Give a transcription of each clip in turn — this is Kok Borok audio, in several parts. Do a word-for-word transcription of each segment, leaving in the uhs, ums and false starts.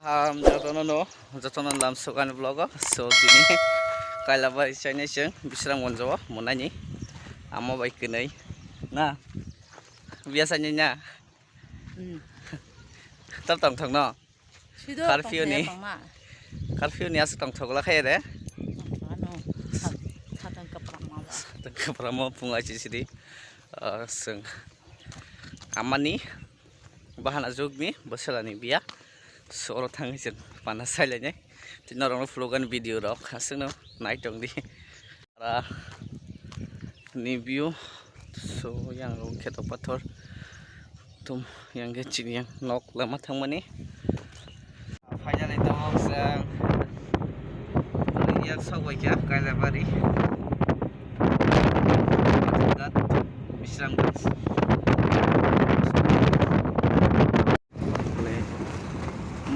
Ham jotono no, jotono lam sukani vlog o. So tini Kailabari chainai chwng Bisramganj o monani amo bai kwnwi na biya chainai na. Hmm. Tab tong thok no. Sido curfew tong ni thok ma. Curfew ni aswk tong thok la khaye de. Ano, sa-, satang kapra ma ba. Satang kapra ma pung achi sidi. Ah, seng. Amani bahana jugni bwswlani biya. So oro thangwi chwng pana sailainai. Tei norokno vlog ani video rok aswkno nai tongdi. Ara ni view. So yang rok kheto pathor. Tum yang khe chini yang nok lama thangmani. Finally tabuk chwng yang sok bai kha Kailabari. Bisramganj.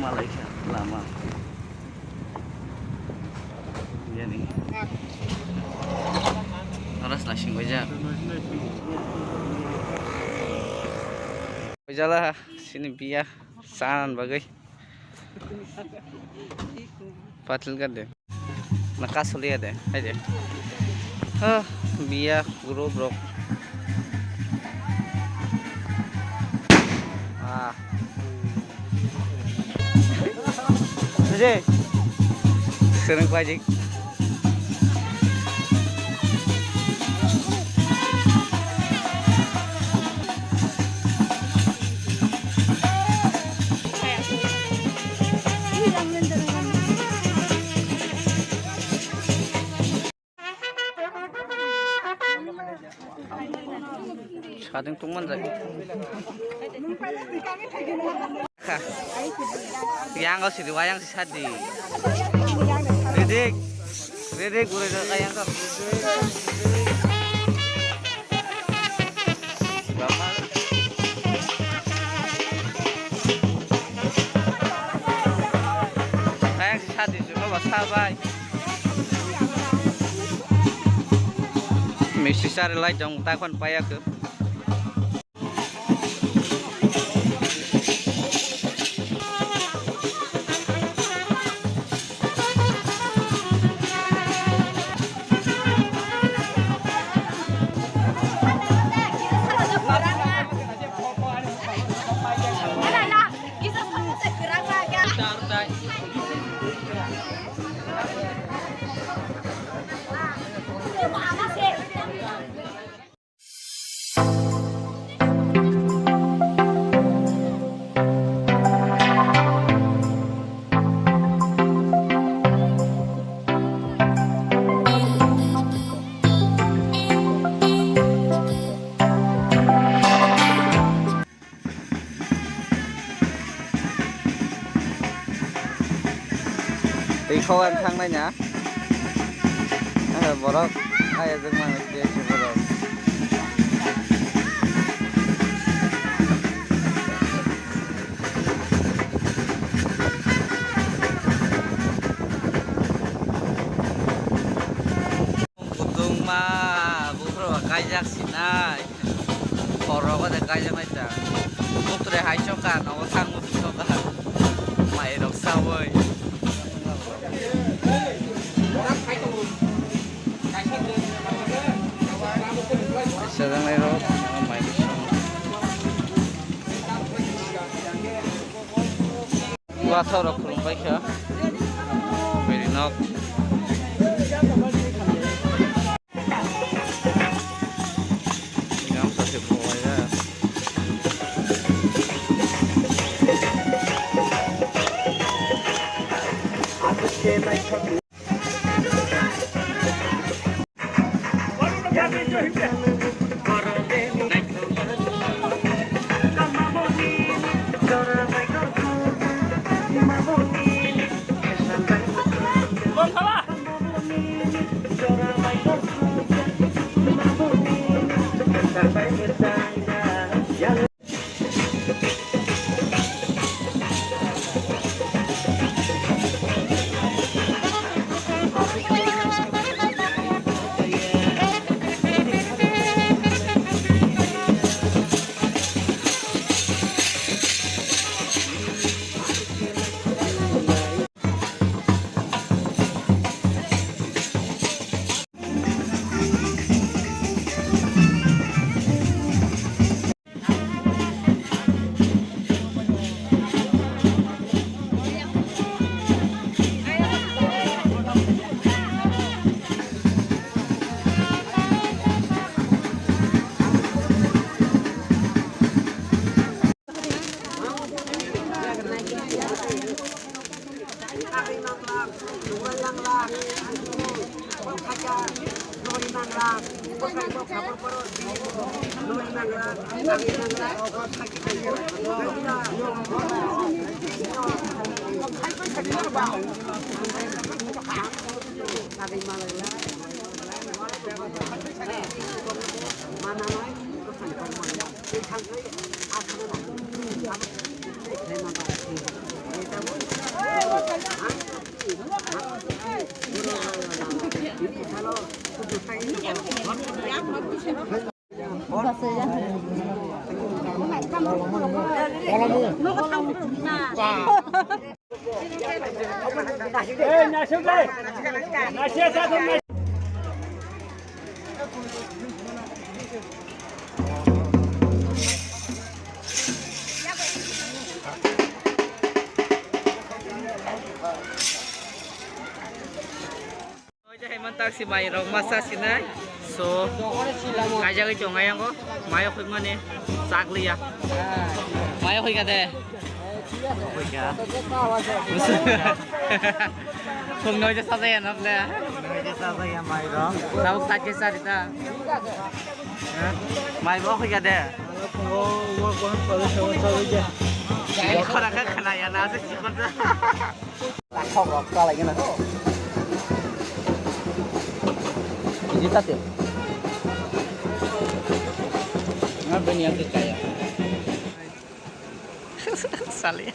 Malai kha lama. Yani. Oro slasing bai ja. Bai jala sini biya san bagwi. Patil gade. Na kasoliya de, hai de. Ha, biya guru brok. Ah. Sini kwajik. Sading tungman jai. Kha. Yang kau sidi wayang si sadi. Ready. Ready gure kau yang kau. Wayang si sadi cuma basah bai. Misi sari lai jong ta khon paya ke. Twi khok ang thang nai na. Ang borok ayajak mano je borok. Kutung ma buphuru kaijak sinai. Khoro ko de kaijak nai ta. Bukre hai choka, nogo thang musu choka. Mai rok sawi. Kaisa jang nai rok, mai rok sawi. Wathao rok khulum bai kha. Bini nok. Yang sa se bo wai ya. Oja haiman taksi mai rok masa sinai. So, kaijagwi tongo yango. Mayo khoi mani chakliya. Mayo khoi kade. Khoi ka. Khong noi je sajaya nok le. Noi je sajaya mai rok. Tabuk tak ke sarita. Mai bo khoi kade. Khora ka khana ya na se sikon. Takhok rok chalai gana. Ini tatil. Nga bini yang kaya. Sali.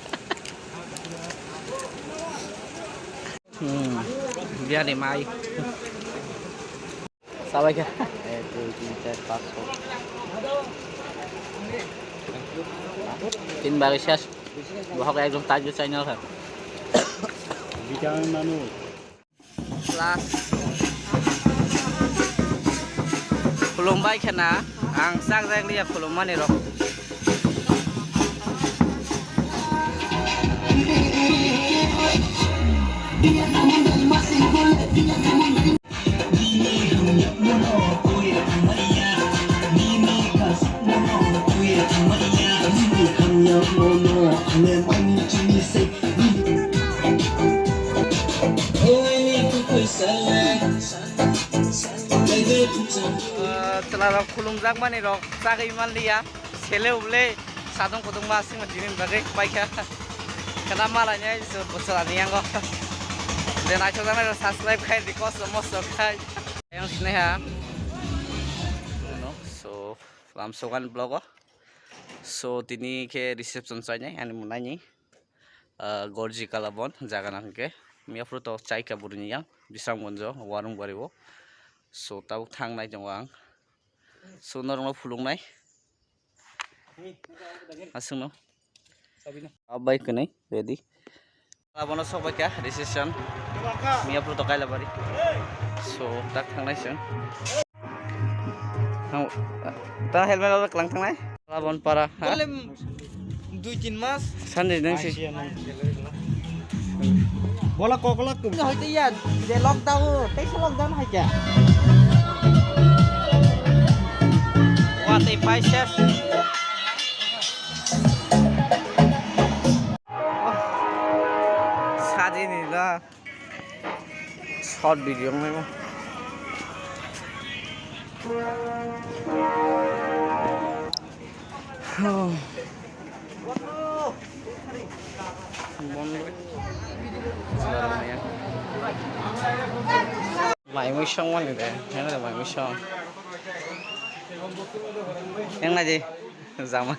Hmm. Biar ni mai. Sabai kha. Ek, dui, tin, char, panch, chho. Tin bari ses. Bohok ekdom tajo channel kha. Vitamin manu. Last. Khulumbai khena, ang chak jak liya khulummani rok. Ah, chwla rok khulumjak mani rok chagwi man liya. Sele uble sadong kodong ma singma tini bagwi paikha. Kana malai nai so bosor ani yango. De naithok jana subscribe khai di kosto mosto khai. Yang sinai ha. So, lam sogan vlog o. So, tini khe reception chainai ani munai ni. Ah, Gorji Kalabon jaga nang khe. Miyapro to chaika buruni yang Bisramgonjo Warung Bari o. So, tabuk thang nai tongo ang. So, norokno phuluknai. Aswkno. Abai kwnwi ready. Abono sokbai kha reception. Miyapro to Kailabari. So, tak thangnai chwng. Thang, ta helmet abo klang thangnai. Labon para, ha? Dui tin mas. Sanjay nang si. Bola kokolak tum. Hoite ya, de lockdown, teisa lockdown hai kya? Watwi pai ses. Sadi ni la. Short video nai mo. Mai mui song mani de, yang de mai mui song. Yang na ji, jama.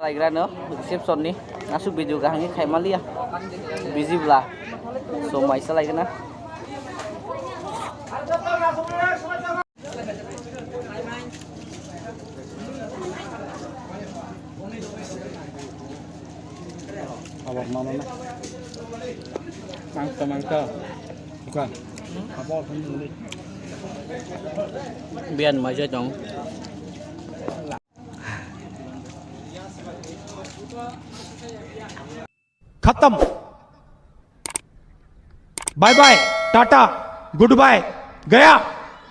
Laigra no, reception ni, asuk video kahang khai maliya. Busy bla. So, mai sa laigra na. Abak mama na. Mangsa, mangsa. Bukan. Apa? Bian maja dong. खत्म। Bye bye, tata, good bye, गया।